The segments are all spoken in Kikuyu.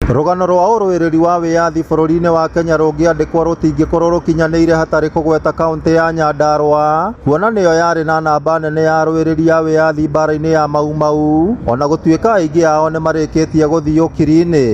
Rũgano rwa ũrũĩrĩri wa wĩyathi bũrũri-inĩ wa Kenya rũngĩandĩkwo rũtingĩkorwo rũkinyanĩire hatarĩ kũgweta kaũntĩ ya Nyandarua, kuona nĩyo yarĩ na namba nene ya arũĩrĩri a wĩyathi mbara-inĩ ya Mau Mau, ona gũtuĩka aingĩ ao nĩ marĩkĩtie gũthiĩ ũkiri-inĩ.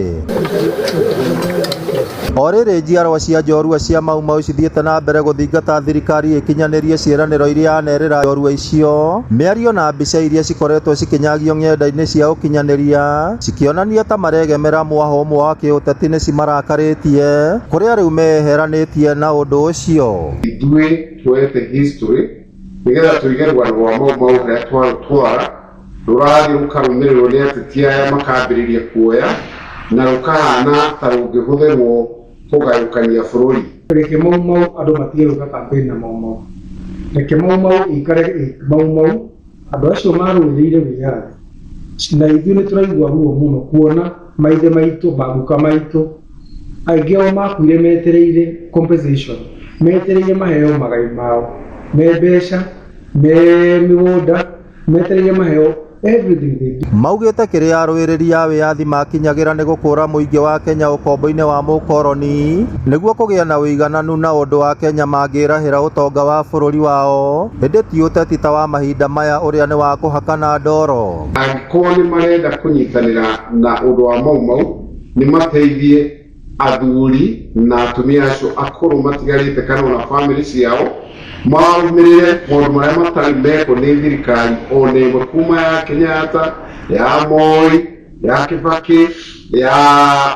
O rĩrĩ njiarwa cia njorua cia Mau Mau cithiĩte na mbere gũthingata thirikari ĩkinyanĩrie ciĩranĩro iria yanerĩra njorua icio, mĩario na mbica iria cikoretwo cikĩnyagio ng'enda-inĩ cia ũkinyanĩria cikĩonania ta maregemera mwaho ũmwe wa kĩũteti nĩ cimarakarĩtie, kũrĩa rĩu meyeheranĩtie na ũndũ ũcio. Ithuĩ tuoete history nĩgetha tũige rũgano rwa Mau Mau harĩa twarũtwara rũrathiĩ rũkarũmĩrĩrwo nĩ ateti aya makambĩrĩria kuoya na rũkahana ta rũngĩhũthĩrwo kũgayũkania bũrũri. Reke Mau Mau andũ matige gwĩka campaign na Mau Mau. Reke Mau Mau ĩikare ĩ Mau Mau, andũ acio marũĩrĩire wĩyathi na ithuĩ nĩ tũraigua ruo mũno kuona maithe maitũ, maguka maitũ, aingĩ ao makuire metereire compensation, metereire maheo magai mao, me mbeca, me mĩgũnda, metereire maheo everything they do. Maugĩte kĩrĩa arũĩrĩri a wĩyathi makinyagĩra nĩ gũkũra mũingĩ wa Kenya ũkombo-inĩ wa mũkoroni nĩguo kũgĩa na ũigananu na ũndũ wa Kenya mangĩrahĩra ũtonga wa bũrũri wao, ĩndĩ ti ũteti ta wa mahinda maya ũrĩa nĩ wa kũhakana ndoro. Angĩkorwo nĩ marenda kũnyitanĩra na ũndũ wa Mau Mau, nĩ mateithie athuri na atumia acio akũrũ matigarĩte kana ona bamĩrĩ ciao marũmĩrĩre maũndũ marĩa matarĩ mekwo nĩ thirikari ona ĩmwe kuma ya Kenyatta, ya Moi, ya Kibaki, ya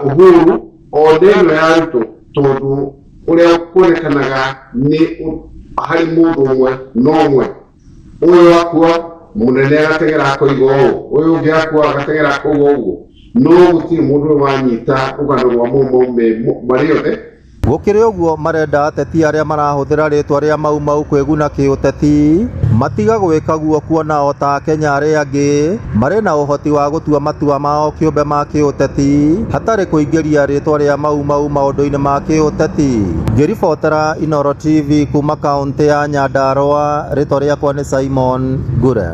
Uhuru ona ĩno ya Ruto, tondũ ũrĩa kuonekanaga nĩ harĩ mũndũ ũmwe no ũmwe, ũyũ akua mũnene agateng'era akoiga ũũ, ũyũ ũngĩ akua agateng'era akoiga ũguo, no gũtirĩ mũndũ ũrĩ wanyita rũgano rwa Mau Mau marĩ othe. Gũkĩrĩ ũguo, marenda ateti arĩa marahũthĩra rĩtwa rĩa Mau Mau kwĩguna kĩũteti matiga gwĩka guo, kuona o ta Akenya arĩa angĩ marĩ na ũhoti wa gũtua matua mao kĩũmbe ma kĩũteti hatarĩ kũingĩria rĩtwa rĩa Mau Mau maũndũ-inĩ ma kĩũteti. Ngĩribotera Inooro TV kuma kaũntĩ ya Nyandarua, rĩtwa rĩakwa nĩ Simon Ngure.